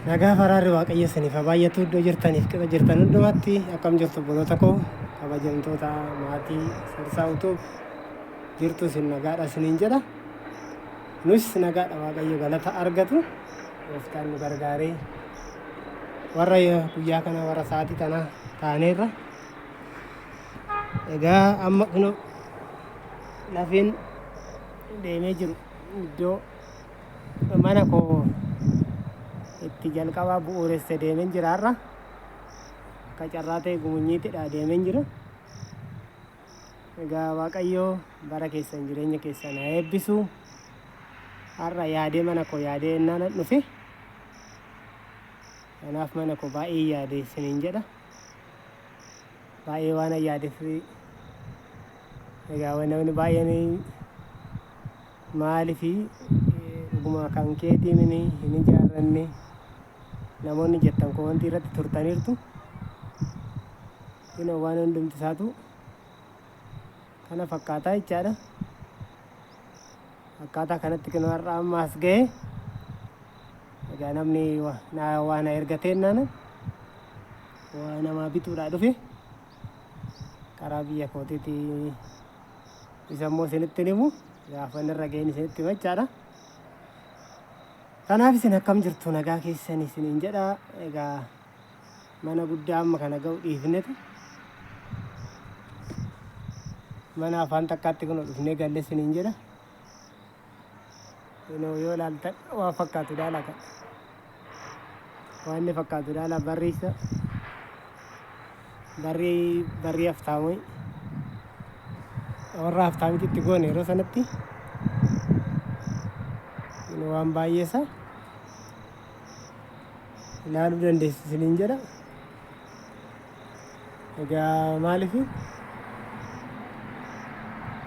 Nagaa faraarri Waaqayyo isiniif haa baay'atu iddoo jirtaniif qixa jirtan hundumatti. Akkam jirtu obboloota koo, kabajamtoota maatii Sarsaa Utuub? Jirtu isin? Nagaadha isiniin jedha. Nus nagaadha, Waaqayyo galata argatu. Gooftaan nu gargaaree warra guyyaa kana, warra sa'aatii tana taaneerra. Egaa amma kunoo lafeen deemee jiru iddoo mana koo itti jalqabaa bu'uuresse deemeen jira har'a. Akka carraa ta'e Gumunyiitidha deemeen jira. Egaa Waaqayyo bara keessan, jireenya keessan haa eebbisu. Har'a yaadee, mana koo yaadee ennaan dhufe. Kanaaf mana koo baay'ee yaade isiniin jedha. Baay'ee waan yaadeef, egaa namni baay'een maalifi dhuguma kan keetii mini hin ijaarranne namoonni jettan komantii irratti turtaniirtu. Kunoo waan hundumti isaatu kana fakkaataa jechaadha. Akkaataa kanatti kunoo har'a amma as ga'e. Egaa namni waa na ergatee naan waa namaa bituudhaa dhufe karaa biyya kootiiti. Isa immoo isinitti himu, gaafa inni irra ga'een isinitti hima jechaadha. Kanaaf isin akkam jirtu? Nagaa keessan isiniin jedha. Egaa mana guddaa amma kana ga'u dhiifnetu mana afaan takkaatti kun dhufnee galle isiniin jedha. Kunoo yoo ilaaltan waan fakkaatu ilaala kan. Waan inni fakkaatu ilaala. Barri isa barri barrii haftaamii, warra haftaamitti itti goone yeroo sanatti. Kunoo waan baay'ee isaa ilaaluu dandeessu isiniin jedha. Egaa maaliif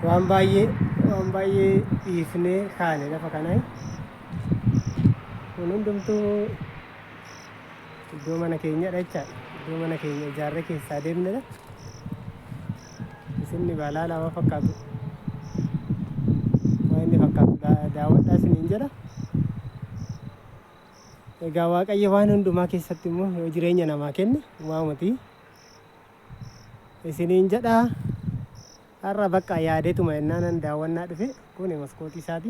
waan baay'ee dhiifnee kaane lafa kanaa? Kun hundumtuu iddoo mana keenyadha jechaadha. Iddoo mana keenya ijaarree keessaa deemnedha. Isinni balaa lama fakkaatu, waan inni fakkaatu daawwadhaa isiniin jedha. Egaa Waaqayyo waan hundumaa keessatti immoo yoo jireenya namaa kenne waamati isiniin jedha. Har'a bakka yaadeetuma ennaanan daawwannaa dhufe. Kuni maskootii isaati.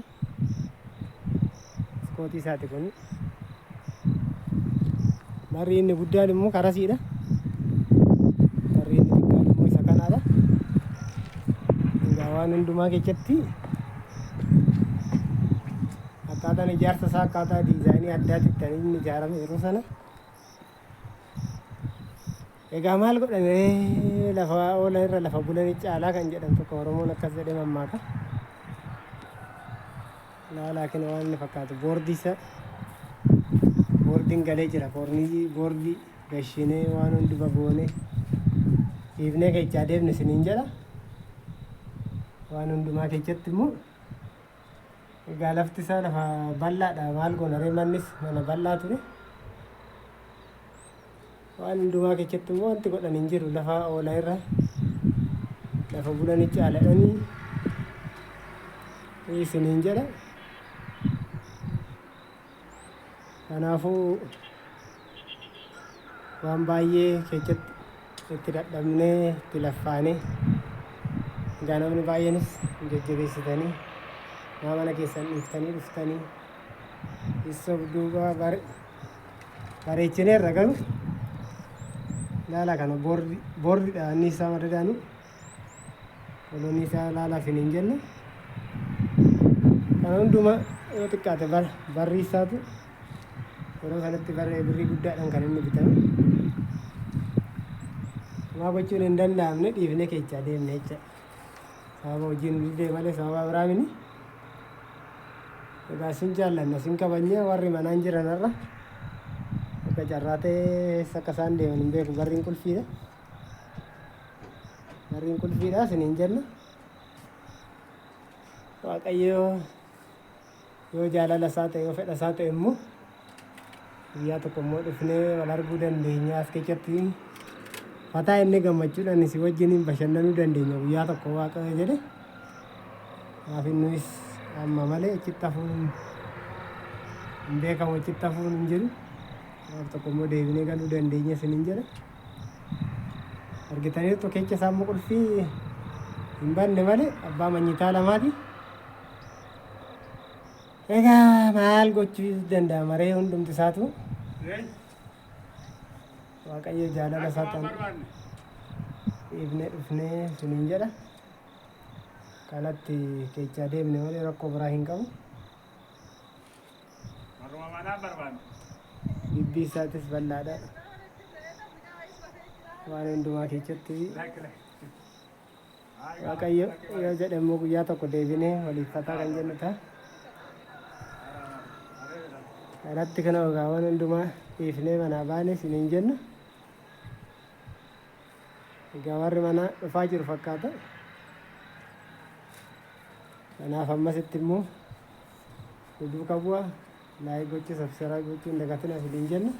Maskootii isaati kuni. Barri inni guddaan immoo karasiidha. Barri inni xiqqaan immoo isa kanaadha. Egaa waan hundumaa keessatti akkaataan ijaarsa isaa akkaataa diizaayinii addaatti kan inni ijaarame yeroo sana. Egaa maal godhame, lafa oolan irra lafa bulanii caalaa kan jedhan tokko Oromoon akkas jedhee mammaaka. Laalaa kina waan inni fakkaatu. Boordii isa boordiin galee jira. Koornii boordii gashinee waan hunduma goone dhiifnee keessaa deemne isiniin jedha. Waan hundumaa keessatti immoo egaa lafti isaa lafa bal'aadha. Maal goona ree, mannis mana bal'aa ture. Waan hundumaa keessatti immoo wanti godhan hin jiru. Lafa oola irra lafa bulanii caaladhanii isiniin jedha. Kanaafuu waan baay'ee keessatti itti dadhabnee, itti laffaanee. Egaa namni baay'eenis jajjabeessitanii, maa mana keessan dhiiftanii dhuftanii isa duuba bareechineerra. Garuu laala kana, boordi boordidha inni isaa madadaanu kolonii isaa laalaa isiniin jenne. Kana hunduma yoo xiqqaate barri isaatu yeroo sanatti birrii guddaadhaan kan inni bitame. Maa gochuun hin danda'amne, dhiifnee keessaa deemne jecha. Sababa hojiin didee malee sababa biraa mini. Egaa isin jaallanna, isin kabajne. Warri manaan jiran har'a akka carraa ta'ee eessa akka isaan deeman hin beeku. Barriin qulfiidha. Barriin qulfiidha isiniin jenna. Waaqayyo yoo jaalala isaa ta'e, yoo fedha isaa ta'e immoo guyyaa tokko immoo dhufnee wal arguu dandeenya. As keessatti fataa inni gammachuudhaan isin wajjiniin bashannanuu dandeenya guyyaa tokko, Waaqayyo jedhe. Kanaaf innis amma malee achitti hafuun hin beekamu, achitti hafuun hin jiru. Gaaf tokko immoo deebinee galuu dandeenya isiniin jedha. Argitaniirtu kecha isaa immoo qulfii hin banne malee abbaa manyitaa lamaati. Egaa maal gochuu danda'a maree hundumti isaatu Waaqayyo jaalala isaa tan dhiifnee dhufnee isiniin jedha. Kanatti keechaa deemne malee rakkoo biraa hin qabu. Warruma manaa barbaanne. Gibbii isaatis bal'aadha. Waan hundumaa keessatti Waaqayyo yoo jedhe immoo guyyaa tokko deebinee waliif fataa kan jennu ta'a. Kanatti kana egaa waan hundumaa dhiifnee manaa baane isiniin jenna. Egaa warri manaa dhufaa jiru fakkaata. Kanaaf ammasitti immoo nu duuka bu'a. Like gochuu, subscribe gochuu hin dagatina isiniin jenna.